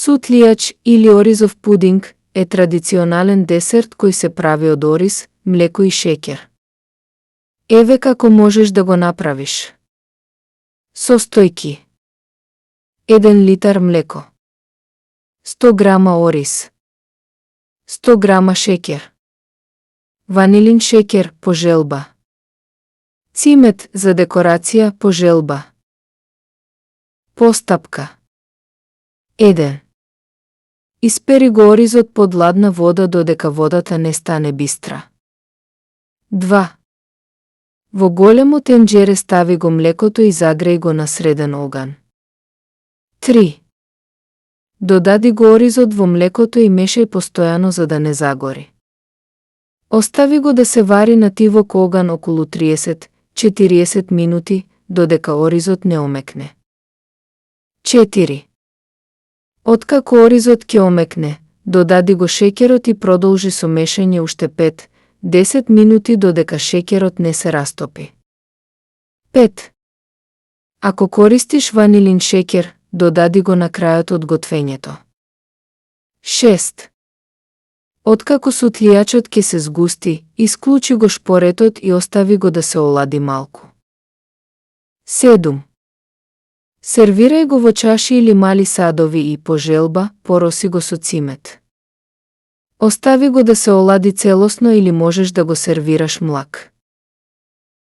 Сутлијач или оризов пудинг е традиционален десерт кој се прави од ориз, млеко и шеќер. Еве како можеш да го направиш. Состојки: 1 литар млеко, 100 грама ориз, 100 грама шеќер, ванилин шеќер по желба, цимет за декорација по желба. Постапка 1. Испери го оризот под ладна вода додека водата не стане бистра. 2. Во големо тенџере стави го млекото и загреј го на среден оган. 3. Додади го оризот во млекото и мешај постојано за да не загори. Остави го да се вари на тивок оган околу 30-40 минути, додека оризот не омекне. 4. Откако оризот ќе омекне, додади го шеќерот и продолжи со мешање уште 5-10 минути додека шеќерот не се растопи. 5. Ако користиш ванилин шеќер, додади го на крајот од готвењето. 6. Откако сутлијачот ќе се згусти, исклучи го шпоретот и остави го да се олади малку. 7. Сервирај го во чаши или мали садови и, по желба, пороси го со цимет. Остави го да се олади целосно или можеш да го сервираш млак.